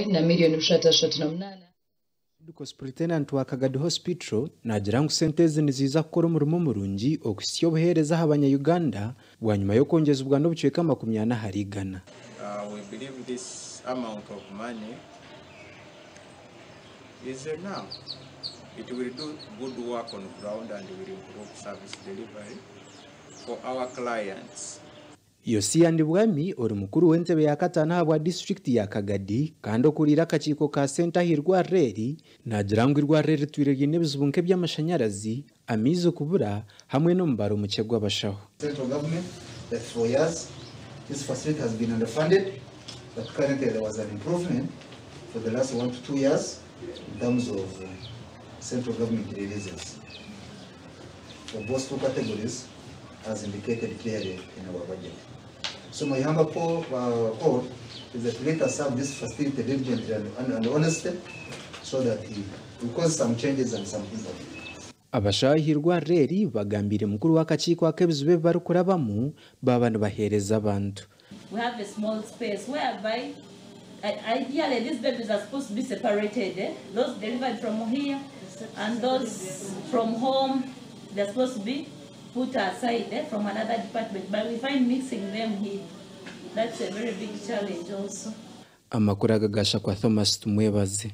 Na miriyoni 638. Medical Superintendent wa Kagadi Hospital naagira ngu sente ezi niziija kukora omurimo murungi okuhitsya obuheereza aha banya Uganda bwanyima y'okwongyezibwa n'obucweka 40 ahari igana. We believe this amount of money is enough. It will do good work on ground and will improve service delivery for our clients. Yosia Ndibwami ori mukuru w'entebe ya kataano ahabwa disiturikiti ya Kagadi kandi okuriire akakiiko ka sente aha irwariro eri naagira ngu eirwariro eri ritwire riine ebizibu nk'eby'amashanyarazi, amaizi kubura hamwe n'omubaro mukye gw'abashaho. Central government that for years this facility has been underfunded, but currently there was an improvement for the last 1 to 2 years in terms of central government releases for both two categories as indicated clearly in our budget. So my humble call is that let us serve this facility diligently and honestly so that we cause some changes and some impact. Abashaho aha irwariro eri bagambire mukuru w'akakiiko ak'ebizibu ebi barikurabamu baaba nibaheereza abantu. We have a small space whereby ideally these babies are supposed to be separated. Eh? Those delivered from here and those from home, they're supposed to be put aside, eh, from another department. But we find mixing them here. That's a very big challenge also. Amakuru aga gashakwa Thomas Tumwebaze.